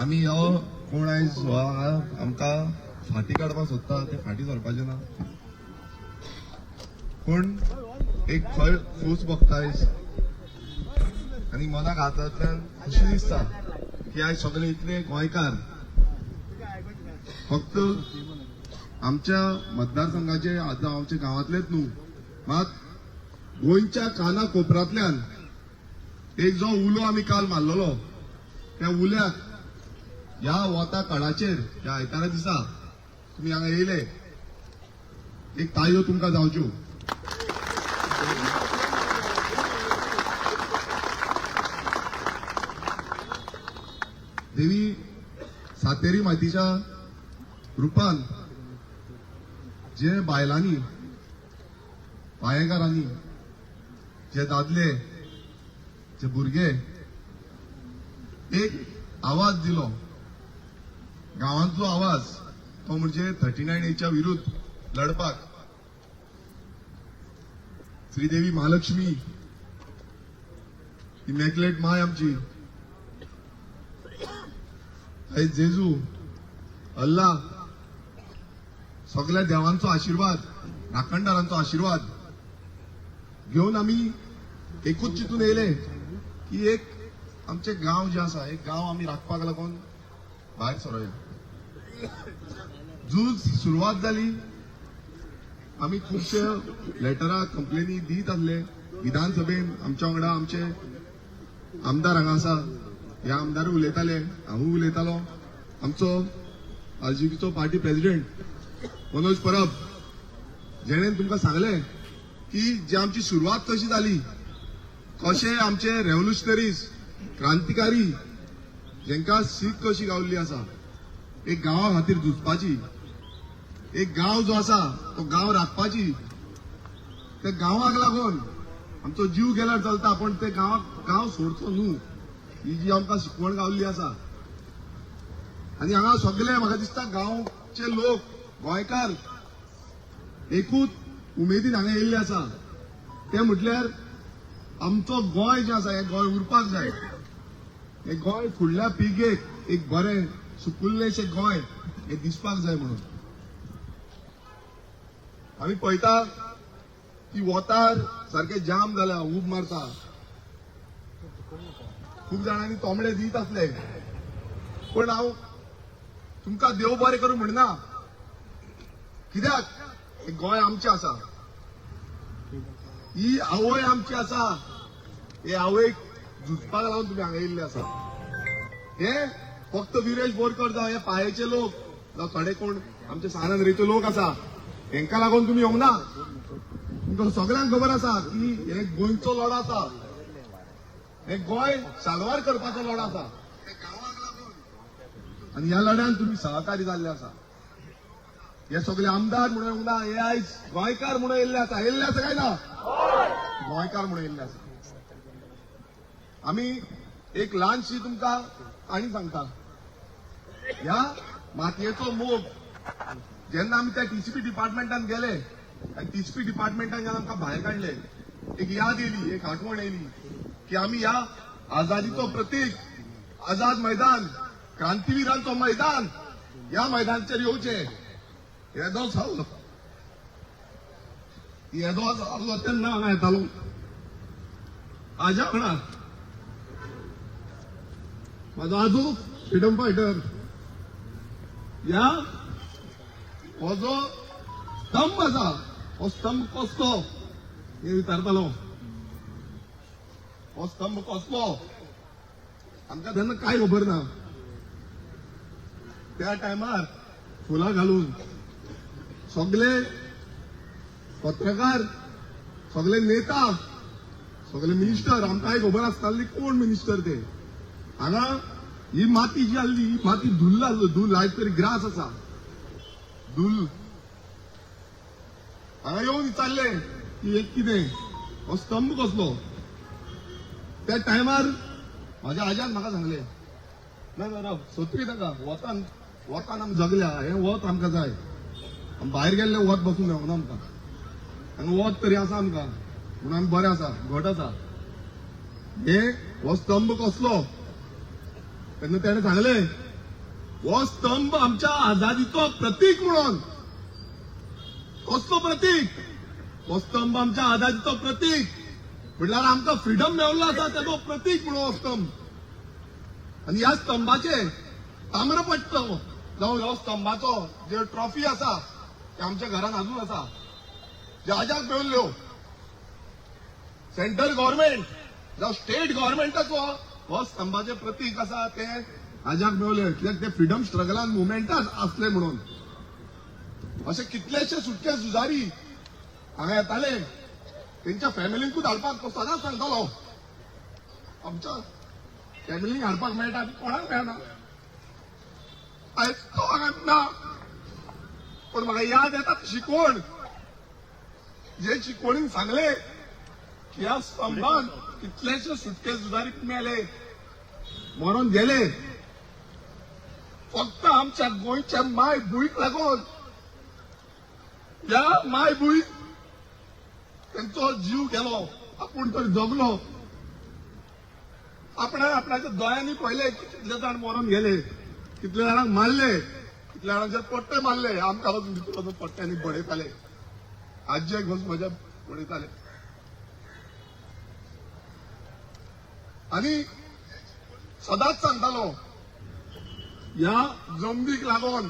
आमी हो कोण आयज हो आमकां फाटी काडपाक सोदता ते फाटी सरपाचें ना. पूण एक खर खोस भोगता आयज आनी मनाक हातांतल्यान खुशी दिसता की आयज सगळे इतले गोंयकार फक्त आमच्या मतदारसंघाचे आतां आमच्या गांवांतलेच न्हू, मात गोंयच्या काना कोपऱ्यांतल्यान एक जो उलो आमी काल मारलेलो त्या उल्याक ह्या वता कडाचेर ह्या आयतारा दिसा तुमी हांगा येयले, एक ताळयो तुमकां जावच्यो. देवी सातेरी मातीच्या रुपान जे बायलांनी, पायेकारांनी, जे दादले, जे भुरगे एक आवाज दिलो, गांवांतलो आवाज, तो म्हणजे 39 एच्या विरुद्ध लढपाक. श्रीदेवी महालक्ष्मी ही मेकलेट माय आमची, आयज जेजू, अल्ला, सगळ्या देवांचो आशिर्वाद, राखणदारांचो आशिर्वाद घेवन आमी एकूच चिंतून येयले की एक आमचे गांव जे आसा, एक गांव आमी राखपाक लागून भायर सरोया. झूज सुरवात जाली, आमी खुबशे लेटरां कंप्लेनी दीत आसले विधानसभेन. आमच्या वांगडा आमचे आमदार हांगा आसा, हे आमदारूय उलयताले, हांवूय उलयतालो. आमचो आरजीपीचो पार्टी प्रेसिडेंट मनोज परब, जेणे तुमकां सांगलें की जी आमची सुरवात कशी जाली, कशे आमचे रेव्होल्युशनरीज, क्रांतिकारी, जेंका सीख कशी गावल्ली आसा एक गांवा खातीर झुजपाची, एक गांव जो आसा तो गांव राखपाची. त्या गांवाक लागून आमचो जीव गेल्यार चलता, पण ते गांवाक गांव सोडचो न्हू, ही जी आमकां शिकवण गावल्ली आसा. आनी हांगा सगळे म्हाका दिसता गांवचे लोक, गोंयकार एकूच उमेदीन हांगा येयल्ले आसा, ते म्हटल्यार आमचो गोंय जें आसा हें गोंय उरपाक जाय, हें गोंय फुडल्या पिळगेक एक बरें सुपुल्लेशें गोंय हें दिसपाक जाय म्हणून. आमी पळयता की वोतार सारकें जाम जाल्या, ऊब मारता, खूब जाणांनी तोमडे दीत आसले, पण हांव तुमकां देव बरें करूं म्हणना, कित्याक हें गोंय आमचें आसा, ही आवय आमची आसा, हे आवयक झुजपाक लागून तुमी हांगा येयल्ले आसा. हे फक्त विरेश बोरकर जावं हे पायेचे लोक जावं थोडे कोण आमचे सानंद्रेचे लोक आसा, हेंकां लागून तुमी येवंक ना. तुमकां सगळ्यांक खबर आसा की हे गोंयचो लढो आसा, हे गोंय साल्वार करपाचो लढो आसा, आनी ह्या लढ्यान तुमी सहकारी जाल्ले आसा. हे सगळे आमदार म्हणून येवंक ना, हे आयज गोंयकार म्हणून येयल्ले आसा. येयल्ले आसा काय ना? गोंयकार म्हणून येयल्ले आसा. आमी एक ल्हानशी तुमकां काणी सांगता. ह्या मातयेचो मोग जेन्ना आमी त्या टीसीपी डिपार्टमेंटान गेले आनी टीसीपी डिपार्टमेंटान जेन्ना आमकां भायर काडले, एक याद येयली, एक आठवण येयली की आमी ह्या आझादीचो प्रतीक आझाद मैदान, क्रांतीवीरांचो मैदान, ह्या मैदानाचेर येवचें. येदो जालो, येदो जालो तेन्ना हांगा येतालो आज्या वांगडा. म्हाजो आजो फ्रिडम फायटर. ह्या हो जो स्तंभ आसा हो स्तंभ कसलो हे विचारतालो, हो स्तंभ कसलो आमकां तेन्ना कांय खबर ना. त्या टायमार फुलां घालून सगळे पत्रकार, सगळे नेता, सगळे मिनिस्टर, आमकांय खबर आसताली कोण मिनिस्टर ते. हांगा ही माती जी आसली ही माती धुल्ल आसलो, धुल्ल, आयज तरी ग्रास आसा, धुल्ल. हांगा येवन विचारलें की एक कितें हो स्तंभ कसलो. त्या टायमार म्हाज्या आज्यान म्हाका सांगलें, ना ना राव सोत्री नाका, वतान वतान आमी जगल्या, हें वत आमकां जाय, आमी भायर गेल्लें वत बसून मेळना आमकां, हांगा वत तरी आसा आमकां म्हणून आमी बरें आसा, घट आसा. हे हो स्तंभ कसलो तेन्ना तेणें सांगलें हो स्तंभ आमच्या आझादीचो प्रतीक म्हणून. कसलो प्रतीक? हो स्तंभ आमच्या आझादीचो प्रतीक म्हणल्यार आमकां फ्रिडम मेवल्लो आसा तेजो प्रतीक म्हणून हो स्तंभ. आनी ह्या स्तंभाचे ताम्रपट्ट जावं ह्या स्तंभाचो जे ट्रॉफी आसा ते आमच्या घरान अजून आसा, जे आजाक मेवल्ल्यो. सेंट्रल गव्हर्मेंट जावं स्टेट गव्हर्मेंटाचो हो स्तंभाचे प्रतीक आसा ते आजाक मेवले, कित्याक ते फ्रिडम स्ट्रगलान मुवमेंटाच आसले म्हणून. अशे कितलेशे सुटके झुजारी हांगा येताले, तेंच्या फॅमिलींकूच हाडपाक तो सदांच सांगतालो, आमच्या फॅमिलीक हाडपाक मेळटा आनी कोणाक मेळना. आयज तो हांगा ना, पण म्हाका याद येता ती शिकवण, जे शिकवणीन सांगले की ह्या स्तंभान कितलेशे सुटके झुजारी मेले, मरून गेले, फक्त आमच्या गोंयच्या माय भूंयक लागून. ह्या माय भूंयक तेंचो जीव गेलो, आपूण तर जगलो. आपणा आपणाच्या दोळ्यांनी पळयले की कितले जाण मरून गेले, कितले जाणांक मारले, कितल्या जाणांचे पट्टे मारले. आमकां वचून भितर वचून पट्ट्यांनी बडयताले, आजयेक वचून म्हज्या बडयताले. आनी सदांच सांगतालो, ह्या जमनीक लागून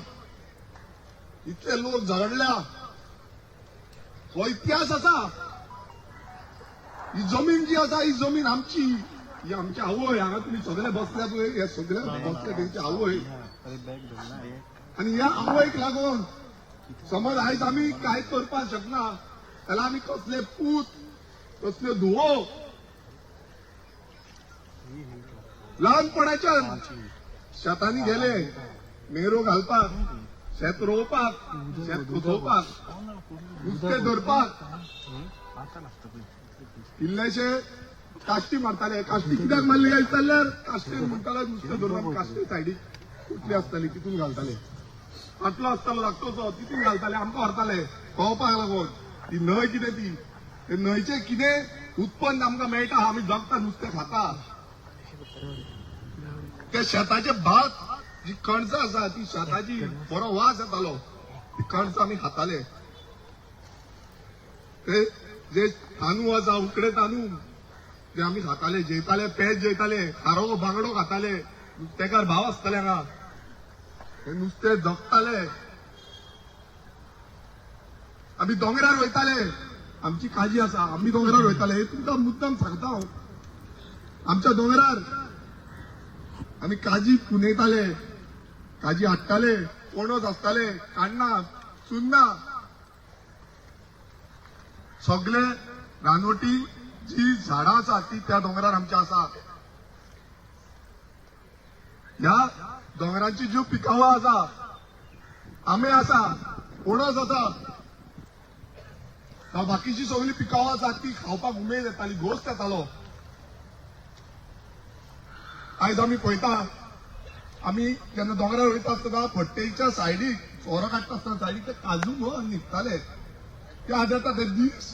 इतले लोक झगडल्या, हो इतिहास आसा. ही जमीन जी आसा ही जमीन आमची, ही आमची आवय. हांगा तुमी सगळे बसल्या पळय, हे सगळे बसले तेंची आवय. आनी ह्या आवयक लागून समज आयज आमी कांय करपाक शकना जाल्यार आमी कसले पूत, कसल्यो धुवो ल्हानपणाच्यान शेतांनी गेले मेरो घालपाक, शेत रोवपाक, शेत कुसोवपाक, नुस्तें धरपाक, इल्लेशे काश्टी मारताले. काश्टी कित्याक मारली काय विचारल्यार काश्टेन म्हणटाले नुस्तें धरून काश्टी सायडीक कुटली आसताली तितून घालताले. पाटलो आसतालो धाकटोसो तितून घालताले, आमकां व्हरताले पळोवपाक लागून ती न्हंय कितें, ती ते न्हंयचें कितें उत्पन्न आमकां मेळटा, आमी जगता, नुस्तें खाता. त्या शेताचे भात जी कणसां आसा ती शेताची बरो वास येतालो, ती कणसां आमी खाताले. ते जे तांदूळ आसा उकडे तांदूळ ते आमी खाताले, जेयताले, पेज जेयताले, खारो बांगडो खाताले. नुस्तेकार भाव आसताले हांगा, ते नुस्तें जगताले. आमी दोंगरार वयताले, आमची काजी आसा, आमी दोंगरार वयताले. हे तुमकां मुद्दम सांगता हांव, आमच्या दोंगरार आमी काजी पुनयताले, काजी हाडटाले, पणस आसताले, काण्णां, चुन्नां, सगळे रानवटी जी झाडां आसा ती त्या दोंगरार आमच्या आसा. ह्या दोंगरांची ज्यो पिकावळ आसा, आंबे आसा, पणस आसा, बाकीची सगळी पिकावळ आसा ती खावपाक उमेद येताली, घोस्त येतालो. आयज आमी पळयता, आमी जेन्ना दोंगरार वयता आसतना भट्टेच्या सायडीक सोरो काडटा आसतना सायडीक ते काजू मोहन न्हिदताले. ते आज येता ते दीस,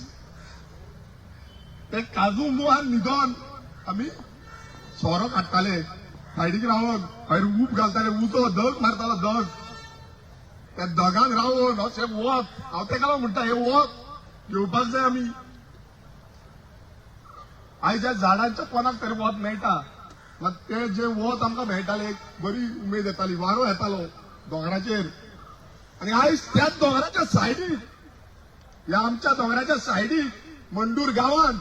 ते काजू मोहन न्हिदोन आमी सोरो काडटाले, सायडीक रावन मागीर ऊब घालताले, उजो दग मारतालो, दग त्या दगान रावन अशें वत. हांव तेका म्हणटा हें वत घेवपाक जाय आमी. आयज ह्या झाडांच्या पोनाक तरी वत मेळटा, मात ते जे वत आमकां मेळटाले बरी उमेद येताली, वारो येतालो दोंगराचेर. आनी आयज त्याच दोंगराच्या सायडीक, ह्या आमच्या दोंगराच्या सायडीक मंडूर गांवांत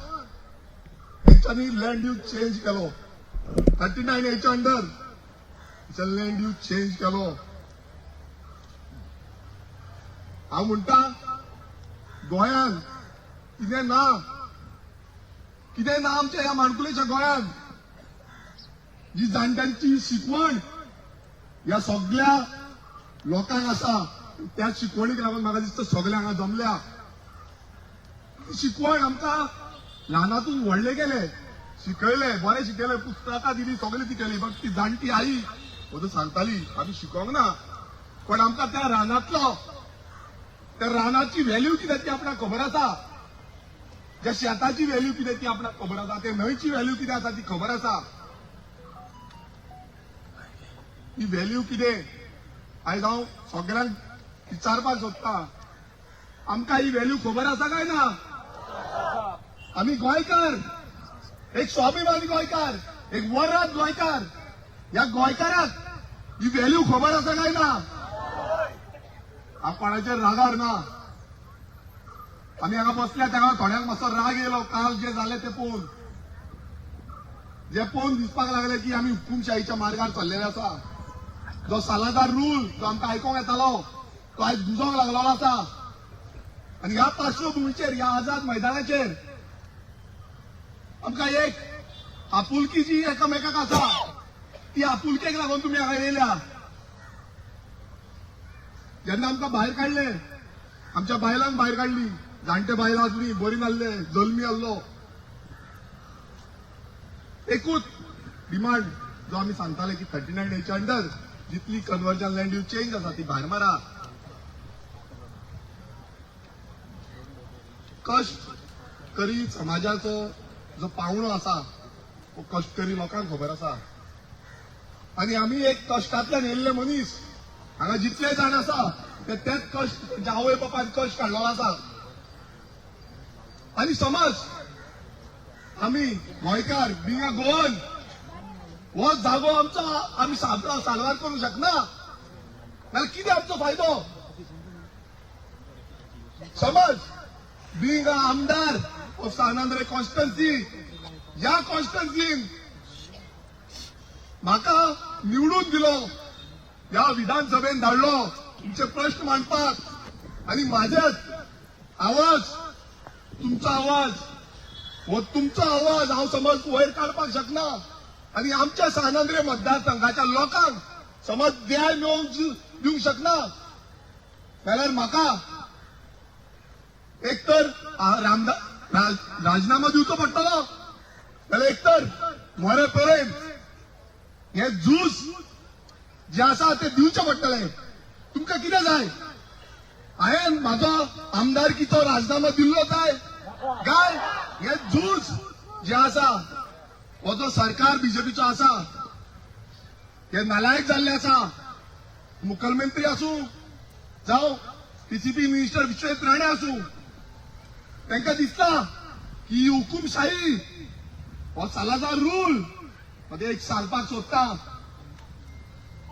तेंच्यांनी लँड यूज चेंज केलो. 39 एच्या अंडर लँड यूज चेंज केलो. हांव म्हणटा गोंयांत कितें ना, कितें ना आमच्या ह्या माणकुलेच्या गोंयांत. जी जाणट्यांची शिकवण ह्या सगळ्या लोकांक आसा, त्या शिकवणीक लागून म्हाका दिसता सगळे हांगा जमल्या. ती शिकवण आमकां ल्हानातून व्हडले केले, शिकयले, बरें शिकयले, पुस्तकां दिली, सगळें ती केली. बट ती जाणटी आई वचून सांगताली आमी शिकोंक ना, पण आमकां त्या रानांतलो, त्या रानाची व्हॅल्यू कितें ती आपणाक खबर आसा, ज्या शेताची व्हॅल्यू कितें ती आपणाक खबर आसा, ते न्हंयची व्हॅल्यू कितें आसा ती खबर आसा. ही व्हॅल्यू कितें आयज हांव सगळ्यांक विचारपाक सोदता, आमकां ही व्हॅल्यू खबर आसा काय ना? आमी गोंयकार, एक स्वाभिमानी गोंयकार, एक वरात गोंयकार, ह्या गोंयकाराक ही व्हॅल्यू खबर आसा काय ना? हांव कोणाचेर रागार ना. आमी हांगा बसल्या तेन्ना थोड्यांक मातसो राग येयलो काल जे जालें ते पळोवन, जे पळोवन दिसपाक लागले की आमी हुकुमशाहीच्या मार्गार चल्लेले आसा. जो सालादार रूल जो आमकां आयकोंक येतालो तो आयज गुजोंक लागलेलो आसा. आनी ह्या पार्श्वभुमीचेर, ह्या आझाद मैदानाचेर आमकां एक आपुलकी जी एकामेकाक आसा ती आपुलकेक लागून तुमी हांगा येयल्या. जेन्ना आमकां भायर काडले, आमच्या बायलांक भायर काडली, जाणटे बायलां आसली, बरी नासले, जल्मी आहलो, एकूच डिमांड जो आमी सांगताले की 39 एच्या अंडर जितली कन्वर्जन लँड यूज चेंज आसा ती भायर मारा. कश्ट करी समाजाचो जो पावणो आसा तो कश्टकरी लोकांक खबर आसा. आनी आमी एक कश्टांतल्यान येयल्ले मनीस, हांगा जितले जाण आसा ते तेच कश्ट तेंच्या आवय बापायन कश्ट काडलेलो आसा. आनी समज आमी गोंयकार बिंग अ गोवन हो जागो आमचो आमी साल्वार करूंक शकना जाल्यार कितें आमचो फायदो? समज बींग अ आमदार ऑफ सान आंद्रे कॉन्स्टिट्युएन्सी, ह्या कॉन्स्टिट्युएन्सीन म्हाका निवडून दिलो, ह्या विधानसभेन धाडलो तुमचे प्रश्न मांडपाक, आनी म्हाजेच आवाज, तुमचो आवाज, हो तुमचो आवाज हांव समज वयर काडपाक शकना आनी आमच्या सान आंद्रे मतदारसंघाच्या लोकांक समज न्याय मेळोवंक दिवंक शकना जाल्यार म्हाका एक तर राजीनामा दिवचो पडटलो, जाल्यार एक तर मरे पर्यंत हे झूज जे आसा ते दिवचें पडटलें. तुमकां कितें जाय? हांवें म्हाजो आमदारकीचो राजीनामा दिल्लो जाय काय हे झूज जे आसा, हो जो सरकार बीजेपीचो आसा हे नालायक जाल्ले आसा. मुखेलमंत्री आसूं जावं टीसीपी मिनिस्टर विश्वजीत राणे आसूं, तांकां दिसता की ही हुकुमशाही, हो सालाजार रूल ते एक सांगपाक सोदता.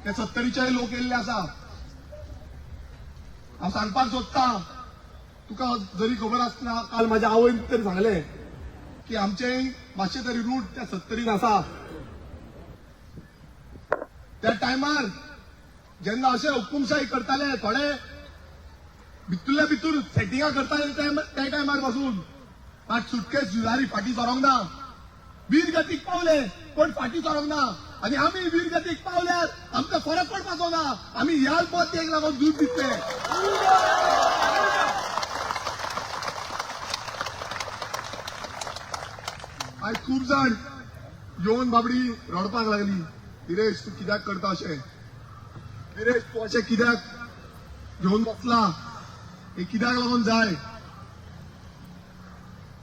ते सत्तरीचे लोक येयल्ले आसा. हांव सांगपाक सोदता, तुका जरी खबर आसना, काल म्हाज्या आवयन तरी सांगलें की आमचे मातशे तरी रूट त्या सत्तरीन आसा. त्या टायमार जेन्ना अशे हुकुमशाही करताले, थोडे भितूरल्या भितूर सेटिंगां करताले त्या टायमार पासून मात सुटके झुजारी फाटीं सरोंक ना. वीर गतीक पावले पण फाटीं सरोंक ना. आनी आमी वीर गतीक पावल्यार आमकां फरक पडपाचो ना. आमी ह्याच पद्दतीक लागून झूज दितले. आयज खूब जाण येवन बाबडी रडपाक लागली, विरेश तूं कित्याक करता अशें, विरेश तूं अशें कित्याक घेवन बसला, हें कित्याक लागून जाय?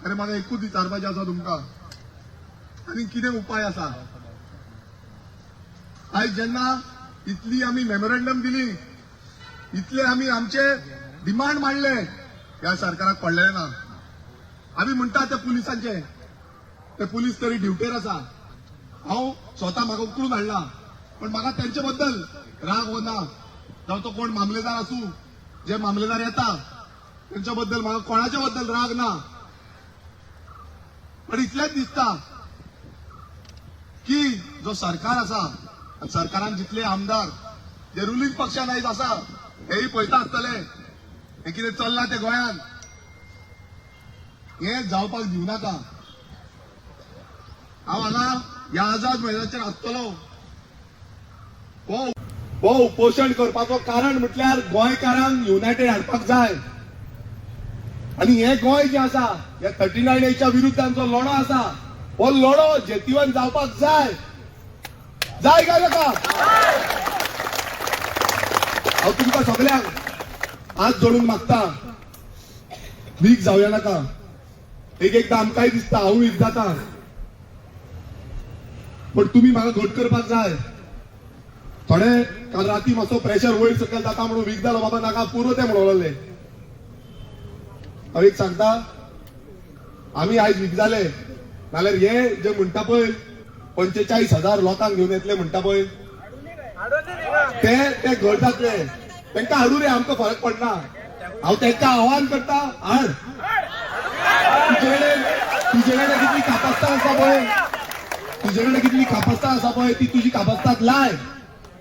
अरे म्हाका एकूच विचारपाचें आसा तुमकां, आनी कितें उपाय आसा? आयज जेन्ना इतली आमी मेमोरेंडम दिली, इतले आमी आमचे डिमांड मांडले, ह्या सरकाराक पडलेलें ना. आमी म्हणटा ते पुलिसांचे, ते पुलीस तरी ड्युटेर आसा. हांव स्वता म्हाका उखलून हाडला, पण म्हाका तेंचे बद्दल राग हो ना. जावं तो कोण मामलेदार आसूं, जे मामलेदार येता तेंच्या बद्दल म्हाका कोणाच्या बद्दल राग ना. पण इतलेंच दिसता की जो सरकार आसा आनी सरकारान जितले आमदार जे रुलींग पक्षान आयज आसा हेय पळयता आसतले हें कितें चल्लां तें गोंयांत, हें जावपाक दिवं नाका. हांव हांगा ह्या आझाद मैदानाचेर आसतलो. हो उपोशण करपाचो कारण म्हटल्यार गोंयकारांक युनायटेड हाडपाक जाय. आनी हें गोंय जें आसा ह्या 39 एच्या विरुद्ध जो लढो आसा हो लढो जेतिवन जावपाक जाय. जाय काय नाका? हांव तुमकां सगल्यांक हात जोडून मागता, वीक जावया नाका. एक एकदां आमकांय दिसता हांव वीक जाता, पण तुमी म्हाका घट करपाक जाय. थोडे काल राती मातसो प्रेशर वयर सकयल जाता म्हणून वीक जालो बाबा, नाका पुरो तें म्हणून लागले. हांव एक सांगता, आमी आयज वीक जाले नाल्यार हे जे म्हणटा पळय 45,000 लोकांक घेवन येतले म्हणटा पळय, ते ते घर जातले. तांकां हाडू रे, आमकां फरक पडना. हांव तांकां आव्हान करता, हाड. तुजे कडेन कितली कापस्तां आसा पळय, तुजे कडेन कितली कापस्तां आसा पळय, ती तुजी कापस्तात लाय.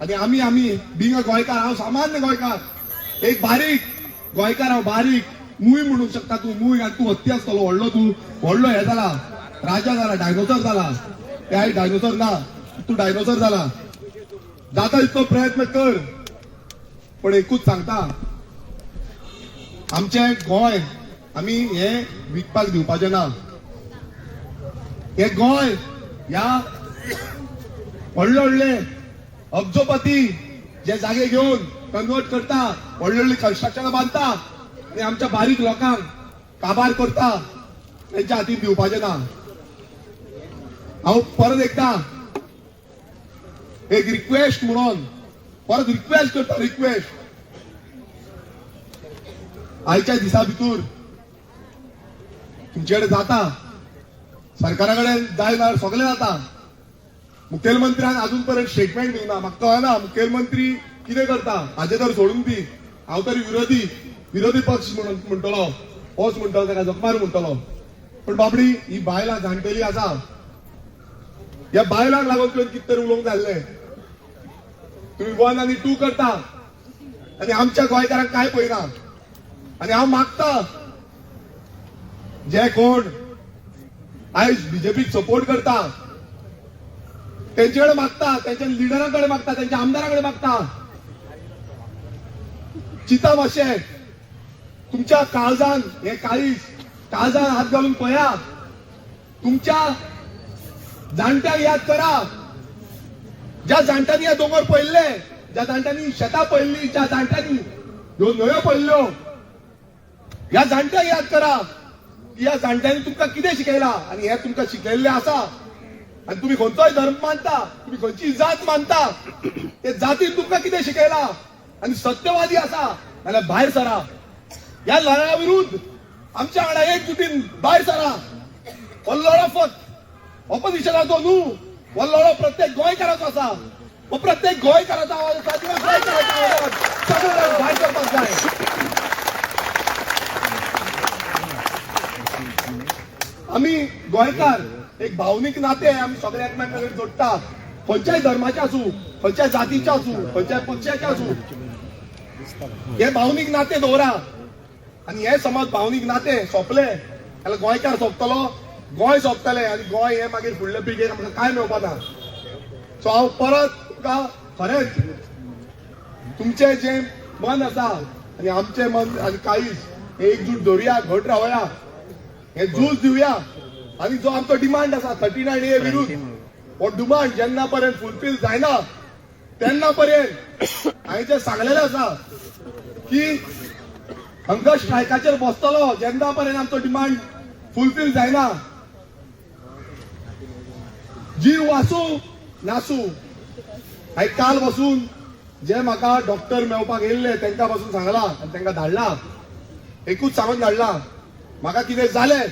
आनी आमी आमी बिंग गोंयकार, हांव सामान्य गोंयकार, एक बारीक गोंयकार हांव, बारीक मूय म्हणूंक शकता तूं मूय. आनी तूं हत्ती आसतलो व्हडलो, तूं व्हडलो हे जाला, राजा जाला, डायनोसर जाला. ते आयज डायनोसर ना, तूं डायनोसर जाला. जाता इतलो प्रयत्न कर, पण एकूच सांगता, आमचें गोंय आमी हे विकपाक दिवपाचें ना. हे गोंय ह्या व्हडले व्हडले अब्जोपती जे जागे घेवन कन्वर्ट करता, व्हडले व्हडली कन्स्ट्रक्शनां बांदता आनी आमच्या बारीक लोकांक काबार करता, तेंच्या हातीन दिवपाचें ना. हांव परत एकदां एक रिक्वेस्ट म्हणून परत रिक्वेस्ट करता, रिक्वेस्ट, आयच्या दिसा भितर तुमचे कडेन जाता, सरकारा कडेन जाय जाल्यार सगळें जाता. मुखेलमंत्र्यान अजून पर्यंत स्टेटमेंट दिवना. म्हाका कळना मुखेलमंत्री कितें करता हाजें तर सोडून दी. हांव तरी विरोधी विरोधी पक्ष म्हणून म्हणटलो, होच म्हणटलो, ताका जखमार म्हणटलो. पण बाबडी ही बायलां जाणटेली आसा, ह्या बायलांक लागून तुवें कितें तरी उलोवंक जाल्लें. तुमी 1 आनी 2 करता आनी आमच्या गोंयकारांक काय पळयना. आनी हांव मागता, जे कोण आयज बीजेपीक सपोर्ट करता तेंचे कडेन मागता, तेंच्या लिडरां कडेन मागता, तेंच्या आमदारा कडेन मागता, चिंता मातशें तुमच्या काळजान, हे काळीज काळजान हात घालून पळया, तुमच्या जाणट्यांक याद करा, ज्या जाणट्यांनी हे दोंगर पळयल्ले, ज्या जाणट्यांनी शेतां पळयल्ली, ज्या जाणट्यांनी ह्यो न्हंयो पळयल्ल्यो, ह्या जाणट्यांक याद करा की ह्या जाणट्यांनी तुमकां कितें शिकयलां. आनी हें तुमकां शिकयल्लें आसा. आनी तुमी खंयचोय धर्म मानता, तुमी खंयची जात मानता, ते जातीन तुमकां कितें शिकयलां. आनी सत्यवादी आसा जाल्यार भायर सरा, ह्या लढ्या विरुद्ध आमच्या वांगडा एकजुटीन भायर सरा. हो लढो फक्त ऑपोजिशनाचो न्हू, हो लढो प्रत्येक गोंयकाराचो आसा. हो प्रत्येक गोंयकाराचो आवाज आसा. किंवा गोंयकाराच्या आवाजात सगळे भायर सरपाक जाय. आमी गोंयकार एक भावनीक नाते आमी सगळे एकमेकां कडेन जोडटा. खंयच्याय धर्माचे आसूं, खंयच्याय जातीचे आसूं, खंयच्याय पक्षाचे आसूं, हे भावनीक नाते दवरा. आनी हे समज भावनीक नाते सोंपले जाल्यार गोंयकार सोंपतलो, गोंय सोंपतलें आनी गोंय हे मागीर फुडले पिळगेक आमकां कांय मेळपा ना. सो हांव परत तुमकां खरेंच तुमचें जें मन आसा आनी आमचें मन आनी काळीज हे एकजूट दवरुया, घट रावया, हे झूज दिवया. आनी जो आमचो डिमांड आसा 39A विरुद्ध, हो डिमांड जेन्ना पर्यंत फुलफील जायना तेन्ना पर्यंत हांवें जें सांगलेलें आसा की हंगर स्ट्रायकाचेर बसतलो जेन्ना पर्यंत आमचो डिमांड फुलफील जायना. जीव आसूं नासूं, हांवें काल बसून जे म्हाका डॉक्टर मेळपाक येयल्ले तांकां पासून सांगलां आनी तांकां धाडला, एकूच सांगून धाडला, म्हाका कितें जालें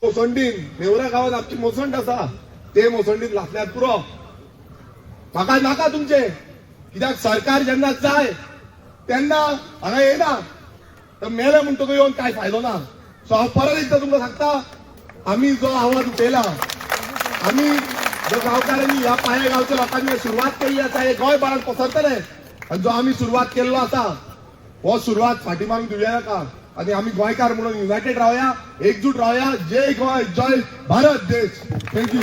मोसंडीन, नेवरा गांवांत आमची मोसंड आसा, ते मोसंडीन लासल्यार पुरो, म्हाका नाका तुमचे. कित्याक सरकार जेन्ना जाय तेन्ना हांगा येना, तर मेले म्हणटकूच येवन कांय फायदो ना. सो हांव परत एकदां तुमकां सांगता, आमी जो आवाज उठयला, आमी जो गांवकारांनी ह्या पाये गांवच्या लोकांनी सुरवात केल्ली आसा, हे गोंयभरात पसरतले. आनी जो आमी सुरवात केल्लो आसा हो सुरवात फाटी मारून दिवया नाका. आनी आमी गोंयकार म्हणून युनायटेड रावया, एकजूट रावया. जय गोंय, जय भारत देश. Thank you.